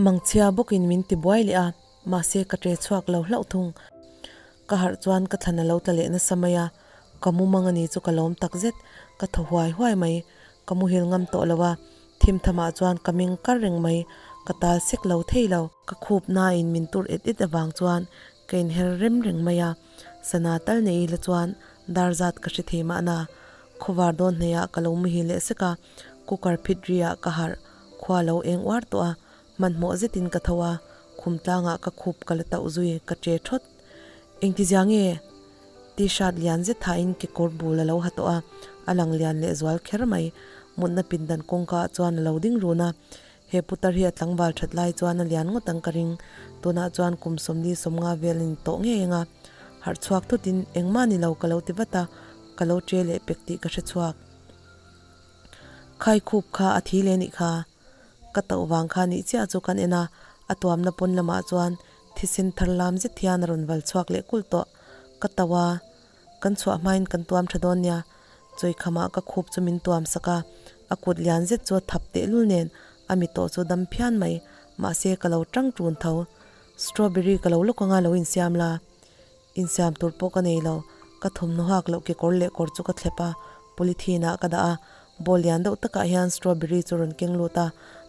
Mangchhia bawkin min ti buai leh a, mahse ka ṭe chhuak lo hlauh thung. Ka harh chuan ka thlan a lo tla leh nasa mai a, ka mumang a ni chu ka lawm tak zet, ka thaw huai huai mai. Ka muhil ngam tawh lo a, thim thamah chuan ka meng kar reng mai, ka tal sek lo thei lo. Ka khup nain min tur et et avang chuan ka inher rem reng mai a, sana tal nei ila chuan dar zat ka hre thei mahna. Khawvar dawn hnaihah ka lo muhil leh sek a, cooker phit riah ka harh, khua lo eng uar tawh a, hmanhmawh zetin ka tho a, khum tlangah ka khup ka la tauh zui, ka che thawt. Engtizia nge? T-shirt lian zet thain kekawr bul a lo ha tawh a, a lang lian leh zual kher mai. Mutna pindan kawngka ah chuan a lo ding run a, he putar hi a tlangval that lai chuan a lian ngawt ang ka ring. Tunah chuan kum sawmli sawmnga vel a ni tawh ngei ang a. Harh chhuak thutin engmah ni lo ka lo ti vat a, ka lo che leh pek tih ka hre chhuak. Khai khup kha a thi leh nih kha. Ka tauh vang kha nih chiah chu kan en a, a tuamna pawn lamah chuan thisen thar lam zet hian a rawn val chhuak leh kulh tawh. Ka tauh a, kan chhuah hmain kan tuam tha dawn nia. Chawikhamah ka khup chu min tuam sak a, a kut lian zet chu a thap tehlul nen a mi tawh chu dam phian mai, mahse ka lo tang tun tho. Strawberry ka lo lawk anga lo insiam la. Insiam tur pawh ka nei lo, ka thawmhnaw hak loh kekawr leh kawr chu ka thlep a, polythene ah ka dah a, bowl lian deuh takah hian strawberry chu rawn keng lut a,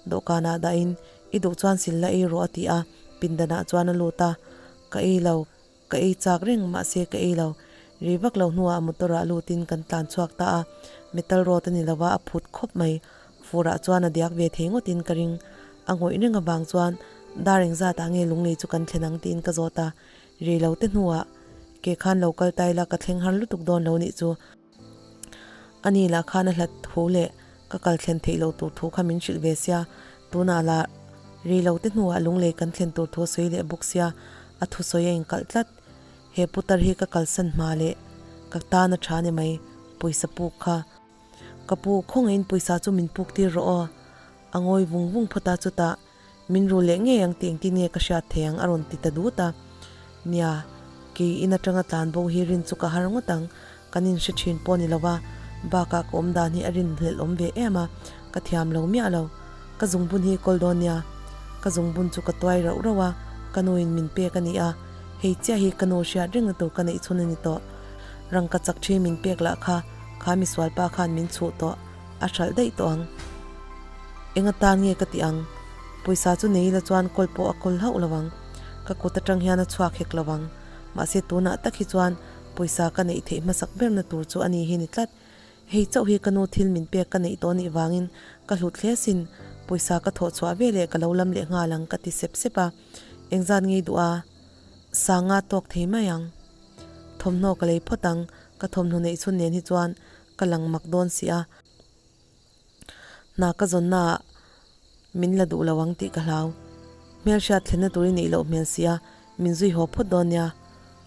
dawhkanah dahin i duh chuan sil la ei rawh a ti a, pindanah chuan a lut a, ka ei lo, ka ei chak reng mahse ka ei lo, ri vak lo hnuah motor ah lutin kan tlan chhuak ta a, metal road a ni lo va a phut khawp mai, furah chuan a diak ve thei ngawtin ka ring, a ngawih reng avang chuan dar engzat ah nge lunglei chu kan thlen ang tiin ka zawt a. Rei lo te hnuah ke khan lo kal ta ila ka thleng har lutuk dawn lo nih chu. Ani lah khan a hlat thu leh ka kal thlen theih loh tur thu kha min hrilh ve sia, tunah lah rei lo te hnuah lunglei kan thlen tur thu a sawi leh bawk sia, a thusawi a inkalh tlat. He putar hi ka kalsan hma leh ka tan a tha ni mai, pawisa puk kha. Ka pu, khawngaihin pawisa chu min puk tir rawh aw. A ngawi vung vung phawt a, chutah Min ru leh ngei ang tih engtin nge ka hriat thei ang a rawn ti ta dut a. Nia, kei in atanga tlan bo hi rin chu ka har ngawt ang, kan inhre thin pawh ni lo va, bakah ka awm dan hi a rinhlelh awm ve em a, ka thiam lo miah lo. Ka zungbun hi kawl dawn nia. Ka zungbun chu ka tuai rauh rauh a, ka nuin min pek a ni a, hei chiah hi ka nu hriat rengna tur ka neih chhun a ni tawh. Rangka chak thi min pek lah kha, kha misualpa khan min chhuh tawh. A hralh daih tawh ang. Eng atan nge ka tih ang? Pawisa chu nei ila chuan kawl pawh a kawl hauh lo ang. Ka kut atang hian a chhuak hek lo ang. Mahse tunah tak hi chuan pawisa ka neih theih hmasak berna tur chu a ni hi ni tlat. Hei chauh hi ka nu thil min pek ka neih tawh nih vangin ka hlut hle sin. Pawisa ka thawh chhuah ve leh ka lo lam leh nghal ang ka ti sep sep a. Engzat ngei duh a? Sanga tawk thei mai ang. Thawmhnaw ka lei phawt ang. Ka thawmhnaw neih chhun nen hi chuan ka lang mak dawn si a, hna ka zawnna ah min la duh lo ang tih ka hlau. Hmelhriat thlenna tur i neih loh hmel si a, min zui haw phawt dawn nia.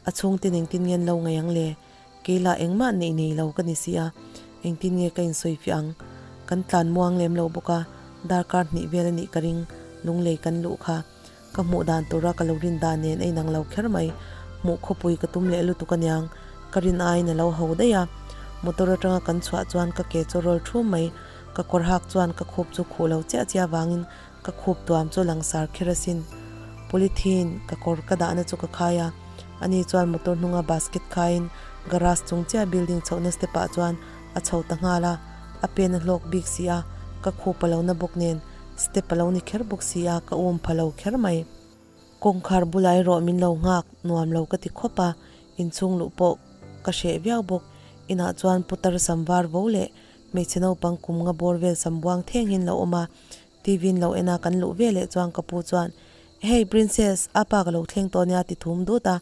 A chhungte engtin nge an lo ngaih ang le? Kei lah engmah neih nei lo ka ni si a, engtin nge ka insawifiah ang? Kan tlan muang lem lo bawk a, darkar hnih vel a nih ka ring, lunglei kan luh kha. Ka hmuh dan tura ka lo rin dan nen a inang lo kher mai. Hmuh khawpui ka tum leh lutuk aniang, ka rin aiin a lo ho daih a. Motor atanga kan chhuah chuan ka ke chu rawl thum mai. Ka kawr hak chuan ka khup chu khuh lo chiah chiah avangin ka khup tuam chu langsar kher asin. Polythene ka kawr ka dahna chu ka khai a, ani chuan motor hnunga basket khaiin garage chung chiah building chhohna step ah chuan a chho ta nghal a, a pen a hlawk bik si a, ka khup a lo na bawk nen Step a lo ni kher bawk si a, ka um pha lo kher mai. Kawngkhar bulah erawh min lo nghak nuam lo ka ti khawp a, inchhung luh pawh ka hreh viau bawk. Inah chuan putar sam var vo leh hmeichhe naupang kum nga bawr vel sam buang theng hian lo awm a, TV in lo en a kan luh ve leh chuan ka pu chuan, Hey Princess, a pa ka lo thleng tawh nia ti thum dut a.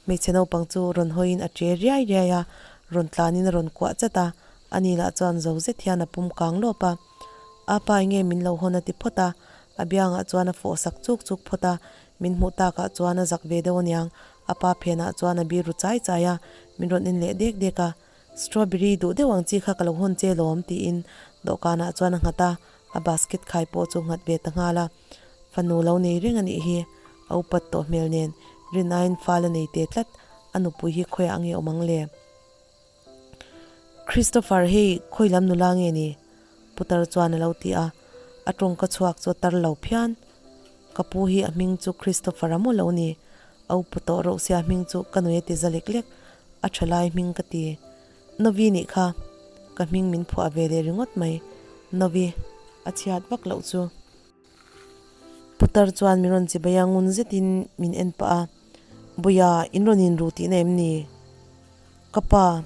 Hmeichhe naupang chu rawn hawiin a che riai riai a, rawn tlanin a rawn kuah chat a, ani lah chuan zo zet hian a pum kang lawp a. A pa enge min lo hawn a ti phawt a, a biangah chuan a fawh sak chuk chuk phawt a, min hmuh takah chuan a zak ve deuh aniang, a pa phenah chuan a bir ru chai chai a, min rawn en leh dek dek a, Strawberry duh deuh ang chi kha ka lo hawn che lawm tiin dawhkanah chuan a nghat a, a basket khai pawh chu nghat ve ta nghal a, fanu lo nei reng a nih hi, a upat tawh hmel nen rin aiin fal a nei te tlat, a nupui hi khawiah nge awm ang le? Christopher hei khawi lam nula nge ni? Putar chuan a lo ti a, a tawngka chhuak chu a tar lo phian. Ka pu hi a hming chu Christopher a maw lo ni? A upa tawh reuh sia hming chu ka nui a ti za lek lek. A tha lai hming ka ti. Novi nih kha ka hming min phuah ve leh ringawt mai. Novi, a chhiat vak loh chu. Putar chuan min rawn chibai a, ngun zetin min en pah a. Buia, in rawn inru tihna em ni? Ka pa.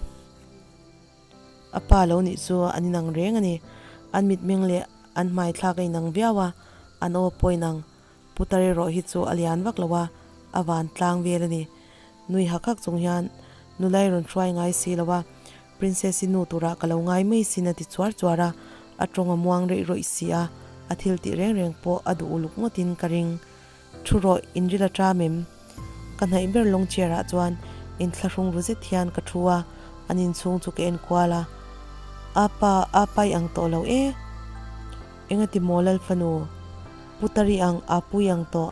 A pa lo nih chu an inang reng a ni. An mitmeng leh an hmaithlak a inang viau a, an aw pawh inang. Putar erawh hi chu a lian vak lo a, a van tlang vel a ni. Nui hak hak chung hian nulai rawn hruai ngai si lo a, Princess-i nu turah ka lo ngai mai sin a ti chuar chuar a, a tawng a muang reih rawih si a, a thil tih reng reng pawh a duh uluk ngawtin ka ring. Thu rawh, in ril a ṭam em? Ka hnaih ber lawng chair ah chuan inthlahrung ru zet hian ka thu a, an inchhung chu ka en kual a. Apa, apa i ang tawh lo e. Engati maw Lalfanu? Putar i ang, apu i ang tawh.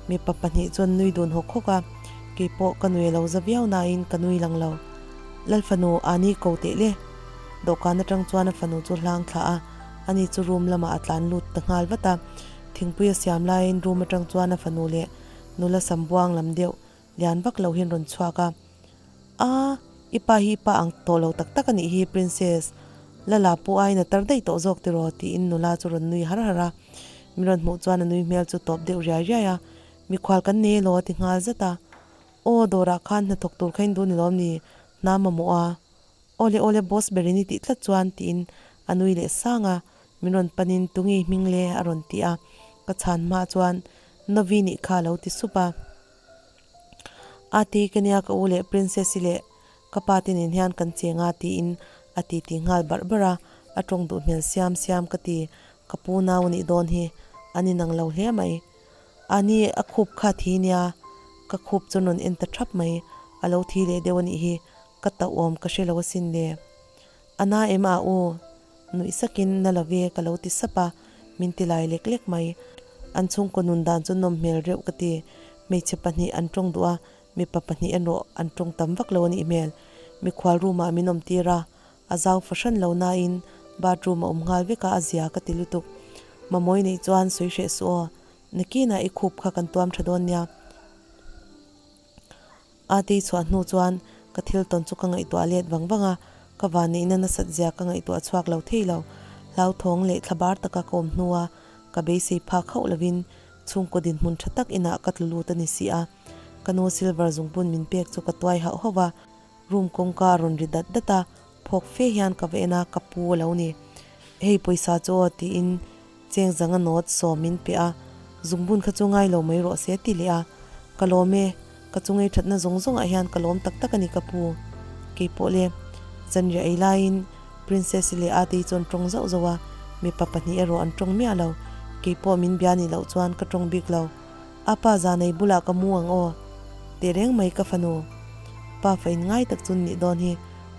Mipa pahnih chuan nui dun hawk hawk a, keipawh ka nui lo za viau nain ka nui lang lo. Lalfanu, ani ko teh le. Dawhkan atang chuan a fanu chu hlang thla a, ani chu room lamah a tlan lut ta nghal vat a. Thingpui a siam laiin room atang chuan a fanu leh nula sambuang lam deuh lian vak lo hian rawn chhuak a. A, i pa hi i pa ang tawh lo tak tak a nih hi Princess, Lala pu aiin a tar daih tawh zawk tiraw tiin nula chu rawn nui har har a. Min rawn hmuh chuan a nui hmel chu tawp deuh riai riai a, Mikhual kan nei elaw a ti nghal zat a. Aw, dawrah khan hnathawk tur kha in duh ni lawm ni? Hna mamawh a. Awle awle boss berin i tih tlat chuan tiin a nui leh sang a, min rawn panin tunge i hming le a rawn ti a, ka chhan hma chuan Novi nih kha a lo ti sup a. Ati ka nia ka u leh Princess-i leh ka pa te nen hian kan cheng a tiin a titi nghal barh barh a, a tawng duh hmel siam siam ka ti, ka pu nau a nih dawn hi an inang lo hle mai. A ni, a khup kha a thi nia, ka khup chu rawn en ta thap mai, a lo thi leh deuh a nih hi, ka tauh awm ka hre lo asin le. A na em a u? Nuih sakin na lo ve ka lo ti sap a, min ti lai lek lek mai. An chhungkaw nun dan chu nawm hmel reuh ka ti. Hmeichhe pahnih an tawng duh a, mipa pahnih erawh an tawng tam vak lo a nih hmel. Mikhual room ah min awm tir a, a zau fahran lo nain bathroom a awm nghal vek a, a zia ka ti lutuk. Mamawi neih chuan sawi hreh suh aw, nakinah i khup kha kan tuam tha dawn nia. A tei chhuah hnu chuan ka thil tawn chu ka ngaihtuah let vang vang a, ka vanneihna nasat zia ka ngaihtuah chhuak lo thei lo. Hlauthawng leh thlabar taka ka awm hnua ka beisei phak hauh lovin chhungkaw dinhmun tha tak inah ka tlu lut a ni si a. Ka nu silver zungbun min pek chu ka tuai hauh hauh va, room kawngka a rawn ri dat dat a, phawk fe hian ka va en a, ka pu a lo ni. Hei pawisa chu aw tiin Cheng zanga nawt sawm min pe a, zungbun kha chu ngai lo mai rawh se ti leh a. Ka lawm e, ka chungei thatna zawng zawngah hian ka lawm tak tak a ni ka pu. Keipawh le, zanriah ei laiin Princess-i leh Ate-i chu an tawng zauh zauh a, mipa pahnih erawh an tawng miah lo. Keipawh min bia nih loh chuan ka tawng bik lo. A pa zanei bulah ka mu ang aw. Teh reng mai ka fanu. Pa fa in ngai tak chu nih dawn hi.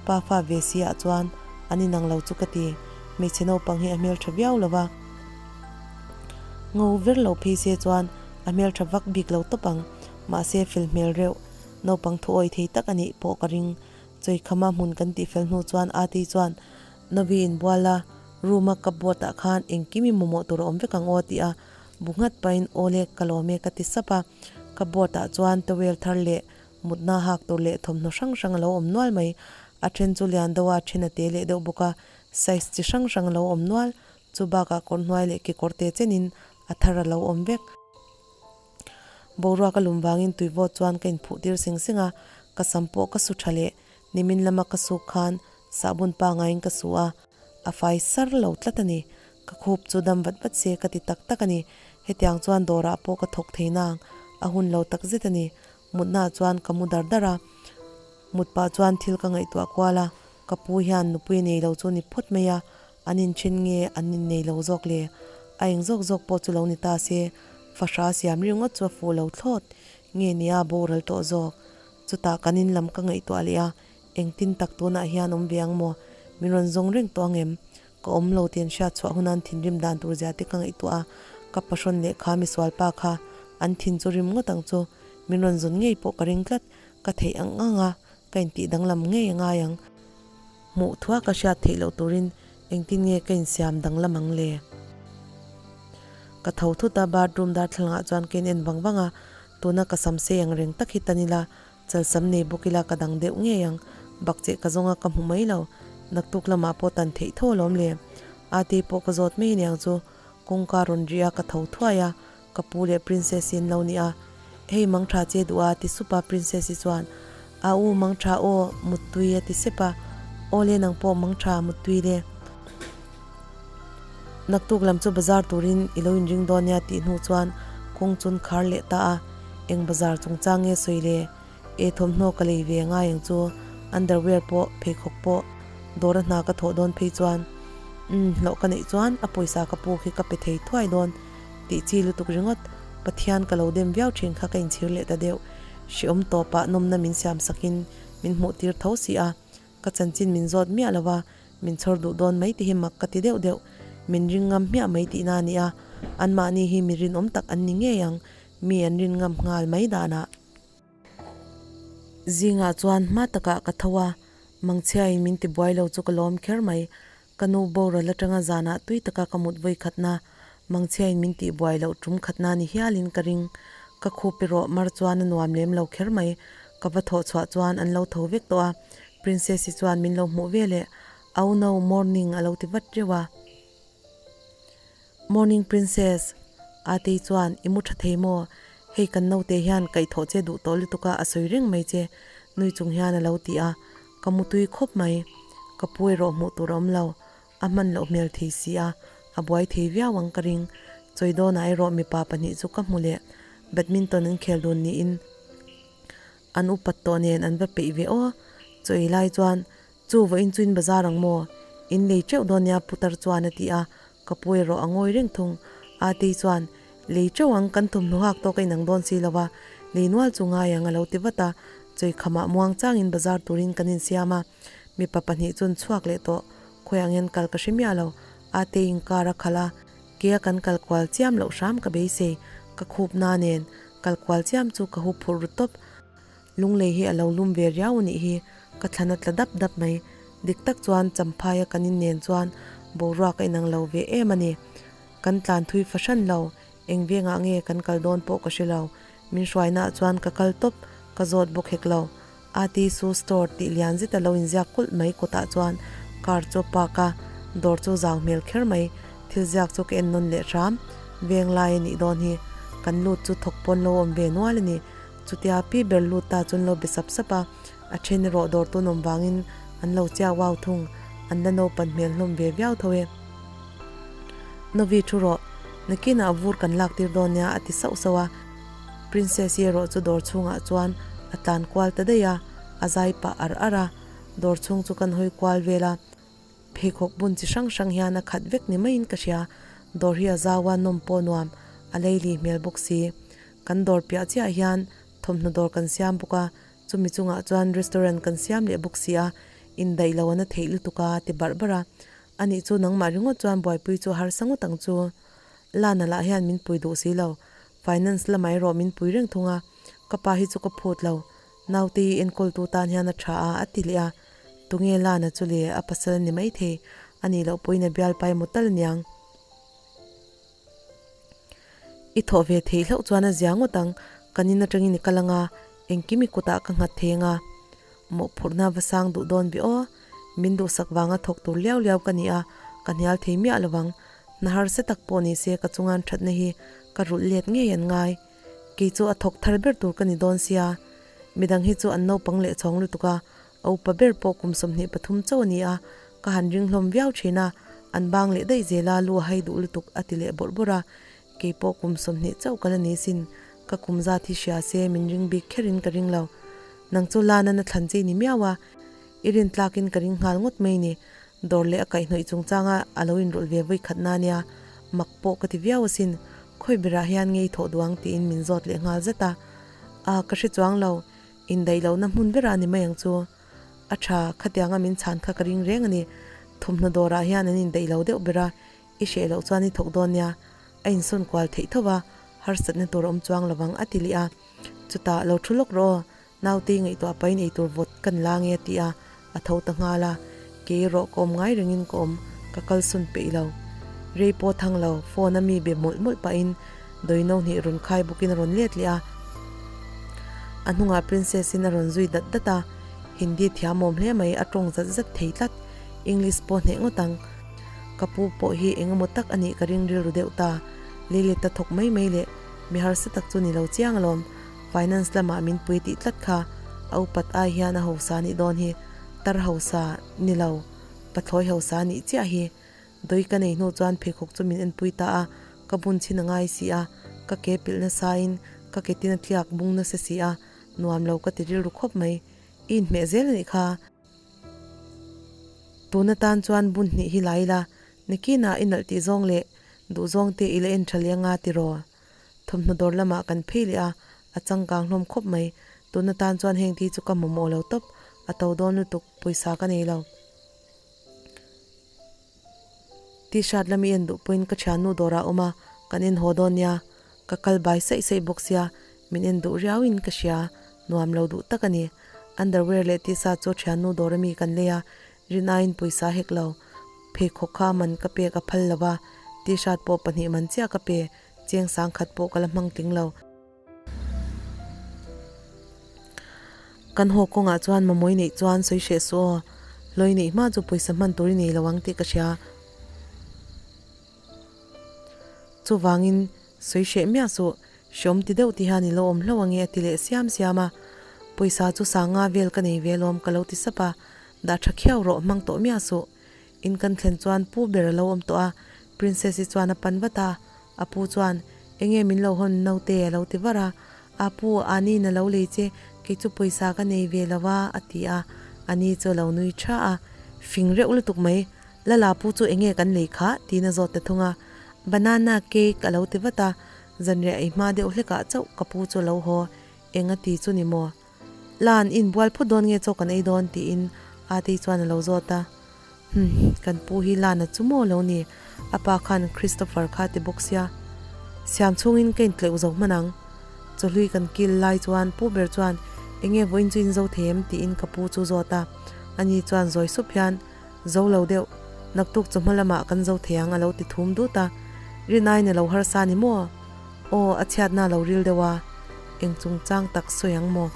Pa fa ve si ah chuan an inang lo chu ka ti. Hmeichhe naupang hi a hmeltha viau lo va. Ngo ver lo phei se chuan a hmeltha vak bik lo tawp ang. Mahse fel hmel reuh. Naupang thuawi thei tak a nih pawh ka ring. Chawikhama hmun kan tih fel hnu chuan Ati chuan Novi inbual a room a cupboard ah khan engkim i mamawh tur a awm vek ang aw a ti a. Bu nghat pahin aw le ka lawm e ka ti sap a, ka board ah chuan towel thar leh mutna hak tur leh thawmhnaw hrang hrang a lo awm nual mai. A then chu lian deuh a, a then a te leh deuh bawk a, size chi hrang hrang a lo awm nual. Chu bakah kawr hnuai leh kekawr te chenin a thar a lo awm vek. Boruak a lum vangin tui vawt chuan ka inphuh tir seng seng a, ka sam pawh ka su tha leh nimin lama ka suk khan sahbun pangaiin ka su a, A fai sar lo tlat a ni. Ka khup chu dam vat vat se ka ti tak tak a ni. Hetiang chuan dawrah pawh ka thawk thei nang. A hun lo tak zet a ni. Mutnaah chuan ka mu dar dar a. Mut pah chuan thil ka ngaihtuah kual a. Ka pu hian nupui nei lo chu ni phawt mai a. An inthen nge an innei lo zawk le? A eng zawk zawk pawh chu lo ni ta se, fahra siam ringawt chu a fuh lo thlawt. Nge nia boral tawh zawk. Chutah kan in lam ka ngaihtuah leh a. Engtin tak tunah hian awm ve ang maw? Min rawn zawng reng tawh ang em? Ka awm lo tih an hriat chhuah huna an thinrim dan tur zia te ka ngaihtuah a, ka pahrawn leh kha misual pa kha an thin chu rim ngawt ang chu. Min rawn zawn ngei pawh ka ring tlat, ka theih ang ang a, ka intih danglam ngei a ngai ang. Hmuh thua ka hriat theih loh turin engtin nge ka insiam danglam ang le? Ka tho thut a, bathroom darthlalang ah chuan ka in en vang vang a, tuna ka sam sei ang reng tak hi tan ila, chalsam nei bawk ila ka dang deuh ngei ang, bakcheh ka zawng a ka hmu mai lo, naktuk lamah pawh tan theih tho alawm le. Ate pawh ka zawt mai aniang chu, kawngka rawn ri a ka tho thuai a, ka pu leh Princess-i an lo ni a, Hei mangtha che duh a ti sup a Princess-i chuan, A u mangtha aw, muttui a ti sep a, Aw le nang pawh mangtha muttui le. Naktuk lam chu bazar turin i lo inring dawn nia tih hnu chuan kawng chun khar leh ta a, eng bazar chungchang nge sawi le? E thawmhnaw ka lei ve ngai ang chu, underwear pawh, pheikhawk pawh, dawra hna ka thawh dawn phei chuan umm hlauh ka neih chuan a pawisa ka puk hi ka pe thei thuai dawn tih chi lutuk ringawt, Pathian ka lo dem viau thin kha ka inchhir leh ta deuh, hreawm tawpah nawmna min siam sakin min hmuh tir tho si a. Ka chanchin min zawt miah lo va, min chhawr duh dawn mai tih hi mak ka ti deuh deuh. Min ring ngam hmiah mai tihna a ni a, anmahni hi mi rinawm tak an ni ngei ang, mi an rin ngam nghal mai danah. Zingah chuan hma takah ka tho a, mangchhiain min ti buai lo chu ka lawm kher mai. Ka nu boral atanga zanah tui taka ka mut vawi khatna, mangchhiain min tih buai loh tum khatna ni hialin ka ring. Ka khup erawh mar chuan a nuam lem lo kher mai. Ka va thawh chhuah chuan an lo tho vek tawh a, Princess-i chuan min lo hmuh ve leh, Au no, morning a lo ti vat reuh a. Morning Princess, Atei chuan i mu tha thei maw? Hei kan naute hian kaihthawh che duh tawh lutuk a, a sawi reng mai che, nui chung hian a lo ti a. Ka mu tui khawp mai. Ka pu erawh hmuh tur a awm lo. A hman loh hmel thei si a, a buai thei viau ang ka ring. Chawi dawnah erawh mipa pahnih chu ka hmu leh. Badminton an khel dun niin an upat tawh nen an va peih ve aw. Chawi lai chuan chu vawiin chu in bazar ang maw? In lei teuh dawn nia putar chuan a ti a, ka pu erawh a ngawi reng thung. Atei chuan Lei teuh ang, kan thawmhnaw hak tawk a inang dawn si lo a, lei nual chu ngai ang a lo ti vat a, chawikhamah muang changin bazar turin kan insiam a, mipa pahnih chuan chhuak leh tawh, khawiah ngen kal ka hre miah lo, ate inkar a khalh a, kea kan kal kual chiam loh hram ka beisei, ka khup na nen kal kual chiam chu ka hup phurh ru tawp. Lunglei hi a lo lum ve riau a nih hi, ka thlan a tla dap dap mai. Dik tak chuan Champhaia kan in nen chuan boruak a inang lo ve em a ni. Kan tlan thui fahran lo, eng vengah nge kan kal dawn pawh ka hre lo. Min hruainaah chuan ka kal tawp, ka zawt bawk hek lo. Ati Su Store tih lian zet a lo inziak kulh mai kawtah chuan car chu a park a, dawr chu zau hmel kher mai. Thil ziak chu ka en nawn leh hram, veng lai a nih dawn hi. Kan lut chu thawk pawn lo awm ve nual a ni. Chutia pi ber lut ta chuan lo be sap sap a, a then erawh dawr tun awm vangin an lo chiak uau thung, an la naupan hmel hlawm ve viau tho e. Novi thu rawh, nakinah vur kan lak tir dawn nia a ti sauh sauh a, Princess-i erawh chu dawr chhungah chuan a tlan kual ta daih a, a zai pah ar ar a, dawr chhung chu kan hawi kual vel a. Pheikhawk bun chi hrang hrang hian a khat vek ni maiin ka hria, dawr hi a zau a, nawm pawh nuam, a leili hmel bawk si. Kan dawr piah chiah hian thawmhnaw dawr kan siam bawk a, chumi chungah chuan restaurant kan siam leh bawk si a, indaih lo an a theih lutuk a, ti barh barh a. Anih chu nangmah ringawt chuan buaipui chu a harsa ngawt ang chu. Lana lah hian min pui duh si lo, finance lamah erawh min pui reng thung a, ka pa hi chu ka phut lo, naute hi enkawltu tan hian a tha a, a ti leh a. Tunge Lana chu le, a pasal a ni maithei, a nih loh pawhin a bialpa emaw tal aniang. I thawh ve theih hlauh chuan a zia ngawt ang, kan in atangin i kal anga, engkim i kutah ka nghat thei anga. Mawhphurhna va sang duh dawn ve aw, min duhsak vanga thawk tur liau liau ka ni a, ka hnial thei miah lovang. Hna harsa tak pawh ni se ka chungan thatna hi ka rulh let ngei an ngai. Kei chu a thawk thar ber tur ka ni dawn sia. Midang hi chu an naupang leh chhawng lutuk a, a upa ber pawh kum 23 chauh a ni a, ka han ring hlawm viau thin a, an bang leh daih zel a, lu a hai duh lutuk a ti leh bawrh bawrh a, kei pawh kum 20 chauh ka la ni sin, ka kum zat hi hria se min ring bik kherin ka ring lo. Nang chu Lana na thlan che i ni miau a, i rin tlakin ka ring nghal ngawt mai ni, dawr leh a kaihhnawih chungchanga a lo inrawlh ve vawi khat na nia, mak pawh ka ti viau asin, khawi berah hian ngei thawh duh ang tiin min zawt leh nghal zat a. A, ka hre chuang lo. Indaih lohna hmun berah a ni mai ang chu. A tha, khatianga min chhan kha ka ring reng a ni. Thawmhnaw dawrah hian an indaih lo deuh ber a, i hreh loh chuan i thawk dawn nia. A insawn kual theih tho va, harsatna tur a awm chuang lo vang a ti leh a. Chutah, lo thu lawk rawh aw, naute ngaihtuah pahin eitur vawt kan la nge a ti a, a tho ta nghal a. Kei erawh ka awm ngai rengin ka awm, ka kalsawn peih lo. Rei pawh thang lo, phone a mi be mawlh mawlh pahin dawino hnih rawn khai bawkin a rawn let leh a. A hnungah Princess in a rawn zui dat dat a, Hindi thiamawm hle mai, a tawng zat zat thei tlat. English pawh hneh ngawt ang. Ka pu pawh hi eng emaw tak a nih ka ring rilru deuh ta. Leilet a thawk mai mai leh mi harsa tak chu ni lo chiang alawm. Finance lamah min pui tih tlat kha a upat ai hian a hausa nih dawn hi tar hausa ni lo, pathlawi hausa nih chiah hi. Dawi ka nei hnu chuan pheikhawk chu min enpui ta a, ka bun chhin a ngai si a, ka ke pilh nasain ka ke tin a tliak bung nasa si a, nuam lo ka ti rilru khawp mai. I inhmeh zel a nih kha. Tun atan chuan bun hnih hi la ila, nikinah i nalh tih zawng leh duh zawng te i la en tha leh anga tiraw? Thawmhnaw dawr lamah kan phei leh a, a changkang hlawm khawp mai. Tun atan chuan heng thi chu ka mamawh lo tawp, a to dawn lutuk, pawisa ka nei lo. T-shirt lam i en duh pawhin ka thiannu dawrah a awm a, kan en haw dawn nia. Ka kal bai saih saih bawk sia, min en duh riauin ka hria, nuam lo duh tak a ni. Underwear leh t-shirt chu thiannu dawr ami kan lei a, rinaiin pawisa hek lo. Pheikhawk kha man ka pek a phal lo va, t-shirt pawh pahnih man chiah ka pe, cheng sangkhat pawh ka la hmang tling lo. Kan haw kawngah chuan mamawi neih chuan sawi hreh suh aw, hlawi neih hma chu pawisa hman tur i nei lo ang tih ka hria. Chuvangin sawi hreh miah suh, hreawm ti deuh ti hian i lo awm hlauh ange a ti leh siam siam a. Pawisa chu sanga vel ka nei ve alawm ka lo ti sap a, dah tha khiau rawh hmang tawh miah suh. In kan thlen chuan pu ber a lo awm tawh a, Princess-i chuan a pan vat a, A pu chuan, Enge min lo hawn naute a lo ti var a. A pu, Ani'n a lo lei che, kei chu pawisa ka nei ve lo a, a ti a. Ani chu a lo nui tha a. Fing reuh lutuk mai, Lala pu chu enge kan lei khah? tiin a zawt ta thung a. Banana cake a lo ti vat a. Zanriah ei hma deuh hlekah chauh ka pu chu a lo haw, Eng a ti chu ni maw? Lan in bual phut dawn nge chaw kan ei dawn? tiin Ati chuan a lo zawt a. Humm, kan pu hi Lana chu maw lo ni? A pa khan Christopher kha ti bawk sia. Siam chhungin ka intleuh zo hman ang. Chawhlui kan kil lai chuan pu ber chuan Enge vawiin chu in zo thei em? tiin ka pu chu zawt a. Ani chuan zawi sup hian Zo lo deuh, naktuk chawhma lamah kan zo thei ang a lo ti thum dut a. Rinaiin a lo harsa ni maw? Aw, a chhiatna a lo ril deuh a, eng chungchang tak sawi ang maw?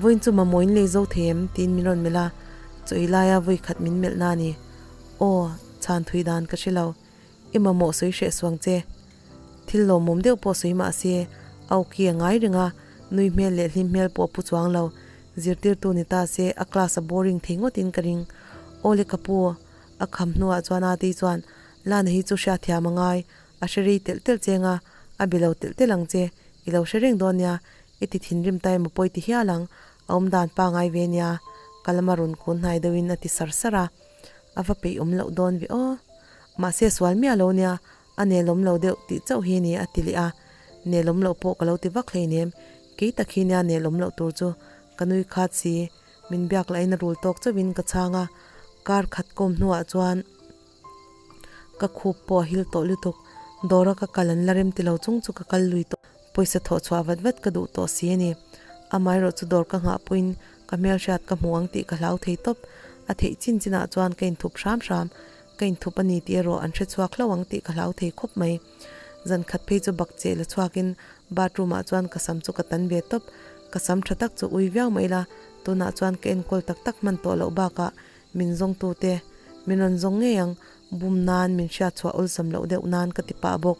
Vawiin chu mamawh in lei zo thei em? tiin min rawn melh a, chaw ei laia vawi khat min melh na a ni. Aw, chhan thui dan ka hre lo. I mamawh sawi hreh suang che. Thil lawmawm deuh pawh sawi mah se, a awki a ngai reng a, nui hmel leh hlim hmel pawh a pu chuang lo. Zirtirtu ni ta se, a class a boring thei ngawtin ka ring. Aw le ka pu, a kham hnuah chuan Ati chuan, Lana hi chu hriatthiam a ngai, a hre rei telh telh cheng a, a be lo telh telh ang che, i lo hre reng dawn nia, i ti thinrim ta emaw pawi ti hial ang, a awm dan pa ngai ve nia, ka lama rawn kun hnai deuhin a ti sar sar a, a va peih awm loh dawn ve aw. Mahse sual miah lo nia, a nelawm lo deuh tih chauh hi ni a ti leh a, nelawm loh pawh ka lo ti vak hleinem, kei tak hi nia nelawm loh tur chu ka nui khat si, min biak lahin a rul tawk chauhin ka chhang a, kar khat kawm hnuah chuan. Ka khup pawh a hil tawh lutuk. Dawra ka kal an la rem ti lo chung chu ka kal lui tawh. Pawisa thawh chhuah vat vat ka duh tawh si a ni. Amaherawh chu dawr ka nghah pawhin ka hmelhriat ka hmu ang tih ka hlau thei tawp. A theih chin chinah chuan ka inthup hram hram. Ka inthup a ni tih erawh an hre chhuak hlauh ang tih ka hlau thei khawp mai. Zan khat phei chu bak cheh la chhuakin bathroom ah chuan ka sam chu ka tan ve tawp. Ka sam tha tak chu ui viau mai la, tunah chuan ka enkawl tak tak hman tawh loh bakah Min zawngtute, min rawn zawng ngei ang, bum nan min hriat chhuah awlsam loh deuh nan ka ti pah bawk,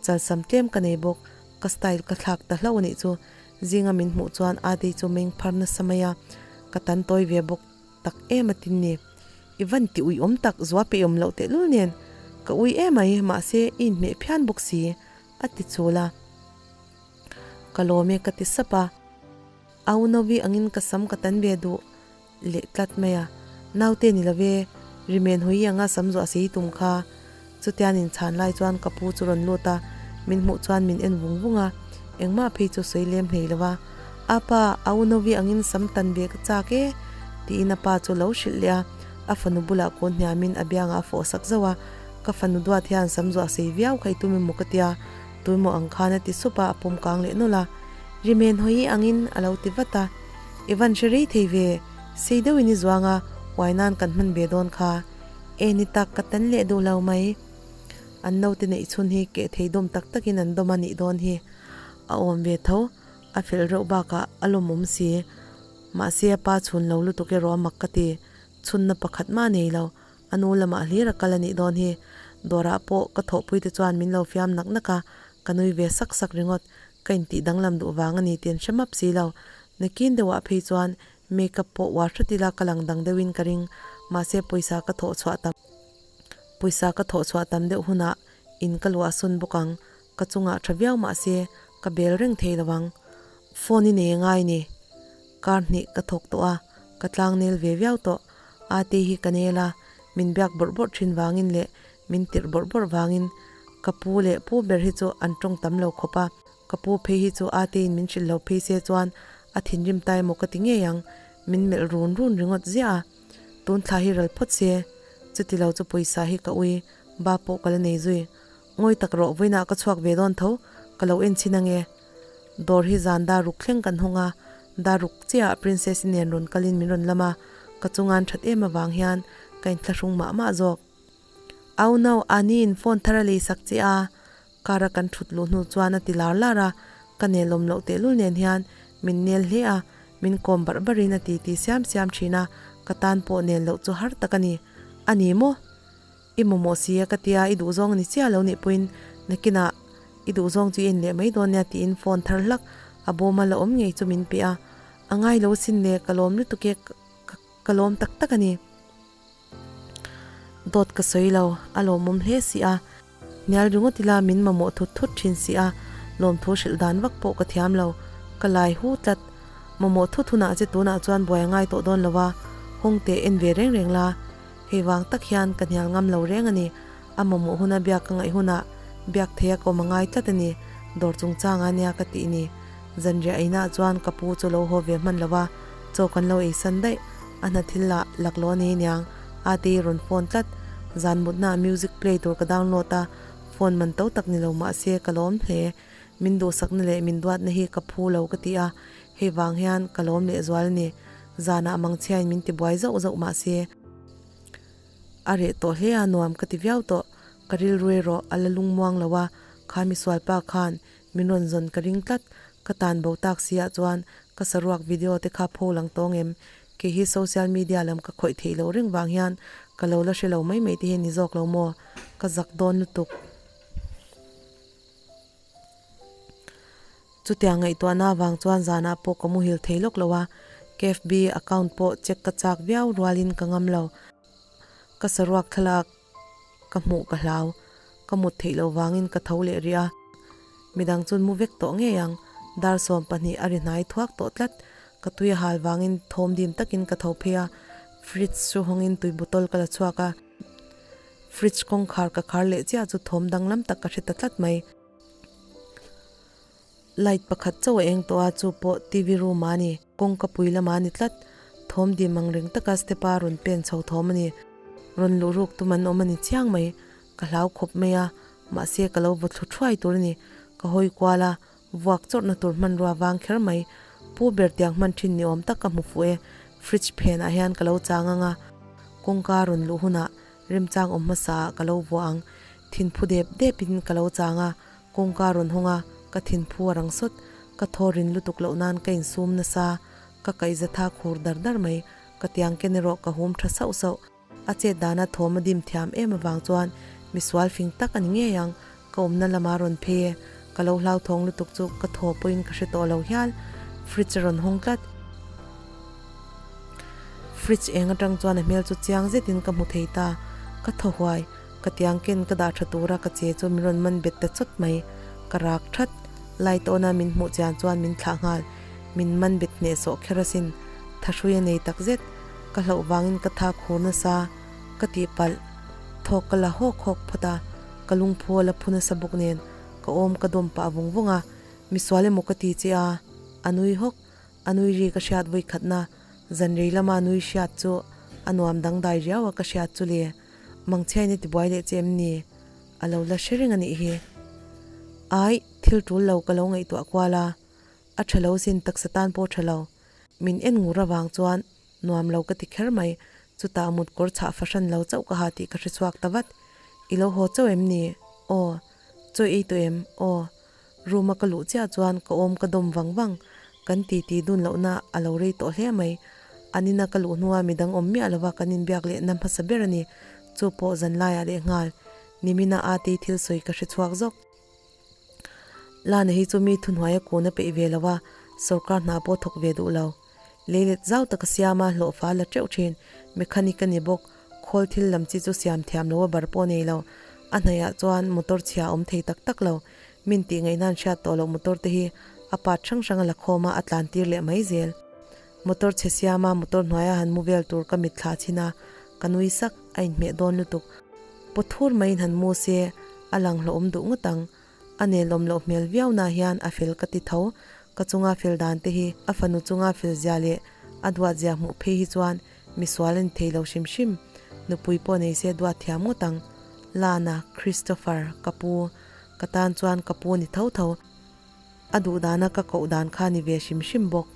chalsam tlem ka nei bawk, ka style ka thlak ta hlauh a nih chu. Zinga min hmuh chuan Adi chu meng phar nasa mai a, ka tan tawi ve bawk tak em a tin ni. I van ti ui awm tak, zua peih awm loh tehlul nen, ka ui em ai, mahse i inhmeh phian bawk si, a ti chul a. Ka lawm e ka ti sap a. Au Novi angin ka sam ka tan ve duh. Leh tlat mai a, naute ni love, rimen hawi anga sam zuah sei tum kha. Chutian inchhan lai chuan ka pu chu rawn lut a, min hmuh chuan min en vung vung a, engmah phei chu sawi lem hlei lo va. A pa, a unovi angin sam tan ve ka chak e, tiin a pa chu lo hrilh leh a, a fanu bulah kawn hniamin a biangah a fawh sak zauh a, ka fanu duat hian sam zuah sei viau kha i tum emaw ka tia, tuimaw ang khan a ti sup a, a pawm kang leh nawlh a. Rimen hawi angin a lo ti vat a. I van hre rei thei ve, sei deuhin i zuang a, uai nan kan hman ve dawn kha. E ni tak, ka tan leh duh lo mai. An naute neih chhun hi keh thei dawm tak takin an dawm a nih dawn hi. A awm ve tho, a fel reuh bakah a lawmawm si. Mahse a pa chhun lo lutuk erawh a mak ka ti. Chhunna pakhat mah nei lo, a nu lamah hlir a kal a nih dawn hi. Dawrah pawh ka thawhpui te chuan min lo fiam nak nak a, ka nui ve sak sak ringawt. Ka intih danglam duh vang a ni tih an hre map si lo. Nakin deuhah phei chuan Makeup pawh uar hret ila ka lang dang deuhin ka ring, mahse pawisa ka thawh chhuah tam pawisa ka thawh chhuah tam deuh hunah in ka luah sawn bawk ang, ka chungah tha viau mahse ka bel reng thei lo ang. Phone i nei angai ni. Kar hnih ka thawk tawh a, ka tlang nel ve viau tawh. Ate hi ka nel a, min biak bawrh bawrh thin vangin leh min tirh bawrh bawrh vangin ka pu leh pu ber hi chu an tawng tam lo khawp a. Ka pu phei hi chu ate in min hrilh lo phei se chuan a thinrim ta emaw ka ti ngei ang, min melh run run ringawt ziah a. Tun thla hi ral phawt se, chuti lo chu pawisa hi ka ui, ba pawh ka la nei zui. Ngawi tak rawh, vawiinah ka chhuak ve dawn tho, ka lo en chhin ange. Dawr hi zan dar ruk thleng kan hawng a, dar ruk chiahah Princess-i nen rawn kalin min rawn lam a, ka chunga'n that em avang hian ka inthlahrung mah mah zawk. Au no, Ani'n phone thar a lei sak che a, Car a kan thut luh hnu chuan a ti lar lar a, ka nelawm loh tehlul nen hian min nel hle a, min kawm barh barhin a ti ti siam siam thin a, ka tan pawh nel loh chu har tak a ni. A ni maw? I mamawh si a ka tia, i duhzawng a ni chiah lo nih pawhin nakinah i duhzawng chu i en leh mai dawn nia tiin phone thar hlak a bawma la awm ngei chu min pe a, a ngai lo sin le, ka lawm lutuk e, ka lawm tak tak a ni. Dawt ka sawi lo, a lawmawm hle si a. Hnial ringawt ila min mamawh thut thut thin si a, lawmthu hrilh dan vak pawh ka thiam lo. Ka lai hu tlat. Mamawh thut hunah che tunah chuan buai a ngai tawh dawn lo a, hawng teh en ve reng reng la. Hei vang tak hian ka hnial ngam lo reng a ni. A mamawh huna biak ka ngaih hunah biak thei a ka awm a ngai tlat a ni, dawr chungchanga nia ka tih ni. Zanriah einah chuan ka pu chu lo haw ve hman lo a, chaw kan lo eisan daih. A hna thil lah laklawh a nei aniang, Ate rawn phone tlat. Zan mutnaah music play tur ka download a, phone man to tak ni lo mah se ka lawm hle. Min duhsakna leh min duatna hi ka phu lo ka ti a, hei vang hian ka lawm lehzual a ni. Zanah mangchhiain min tibuai zauh zauh mah se. A reh tawh hle a, nuam ka ti viau tawh. Ka rilru erawh a la lungmuang lo a, kha misualpa khan Min rawn zawn ka ring tlat, ka tan bo tak si ah chuan ka saruak video te kha pho lang tawng em? Kei hi social media lam ka khawih theih loh reng vang hian ka lo la hre lo mai mai te hi ni zawk lo maw? Ka zak dawn lutuk. Chutiang ngaihtuahna avang chuan zanah pawh ka muhil thei lawk lo a, KFB account pawh check ka chak viau rualin ka ngam lo. Ka saruak thlalak. Ka hmuh ka hlau, ka mut theih loh vangin ka tho leh rih a, midang chuan mu vek tawh ngei ang, dar 20 a ri hnai thuak tawh tlat, ka tui a hal vangin thawm dim takin ka tho phei a, fridge chu hawngin tui bottle ka la chhuak a, fridge kawngkhar ka khar leh chiah chu thawm danglam tak ka hre ta tlat mai. Light pakhat chauh a eng tawh a, chu pawh TV room ah a ni. Kawngka pui lamah a ni tlat. Thawm dim ang reng taka step a rawn pen chho thawm a ni. Rawn luh ruk tum an awm a ni chiang mai. Ka hlau khawp mai a, mahse ka lo vaw thlu thuai tur a ni. Ka hawi kual a, vuak chawrhna tur hmanrua vang kher mai. Pu ber tiang hman thin ni awm tak ka hmu fuh e. Fridge phenah hian ka lo chang ang a, kawngka rawn luh hunah remchang awm hmasa ah ka lo vuah ang. Thinphu dep depin ka lo chang a, Kawngka rawn hawng a, ka thinphu a rang sawt. Ka thaw rin lutuk loh nan ka insum nasa, ka kaihza tha khur dar dar mai. Ka tiang ken erawh ka hum tha sauh sauh. A chet dana thawm a dim thiam em avang chuan misual fing tak a ni ngei ang. Ka awmna lama rawn phei e. Ka lo hlauthawng lutuk chu ka thaw pawhin ka hre tawh lo hial. Fridge a rawn hawng tlat. Fridge eng atang chuan a hmel chu chiang zetin ka hmu thei ta. Ka thaw huai. Ka tiang ken ka dah tha tura ka che chu min rawn man bet ta chawt mai. Ka rak that. Light on a min hmuh chian chuan min thlah nghal. Min man bet hneh sawh kher asin. Thahrui a nei tak zet. Ka hlauh vangin ka tha khur nasa. Ka tihpalh. Thawk ka la hawk hawk phawt a. Ka lungphu a la phu nasa bawk nen ka awm ka dawm pah vung vung a. Misual emaw ka ti che a. A nui hawk. A nui ri ka hriat vawi khatna. Zanrei lama a nui hriat chu a nuam dangdai riau a ka hriat chu le. Mangchhiain i tibuai leh che em ni? A lo la hre reng a nih hi. Ai, thil tul lo ka lo ngaihtuah kual a, a tha lo sin taksa tan pawh tha lo. Min en ngur avang chuan nuam lo ka ti kher mai. Chutah mut kawr chhah fahran lo chauh ka ha tih ka hre chhuak ta vat. I lo haw chauh em ni? Aw. Chawi ei tawh em? Aw. Room a ka luh chiah chuan ka awm ka dawm vang vang. Kan titi dun lohna a lo rei tawh hle mai. An ina ka luh hnua midang awm miah lova kan inbiak lehna hmasa ber a ni. Chu pawh zanlaiah leh nghal. Nimina Ati thil sawi ka hre chhuak zawk. Lana hi chu mi thuhnuaia kun a peih ve lo a, sawrkar hna pawh thawk ve duh lo. Leilet zau taka siama hlawhfa la teuh thin. Mechanic a ni bawk. Khawl thil lam chi chu siam thiam lo a bar pawh nei lo. A hnaihah chuan motor chhia a awm thei tak tak lo. Min tih ngaihna an hriat tawh loh motor te hi a part hrang hrang a la khawm a, a tlan tir leh mai zel. Motor chhe siama motor hnuaia han mu vel tur ka mitthla chhin a, ka nui sak, a inhmeh dawn lutuk. Pawthur maiin han mu se, a lang hlawhawm duh ngawt ang. A nelawm loh hmel viau na hian a fel ka ti tho, ka chunga fel dan te hi a fanu chunga fel zia leh a duat zia hmuh phei hi chuan misual a ni thei lo hrim hrim. Nupui pawh nei se duat thiam ngawt ang. Lana, Christopher, ka pu, ka tan chuan ka pu ni tho tho. A duh dana ka koh dan kha ni ve hrim hrim bawk.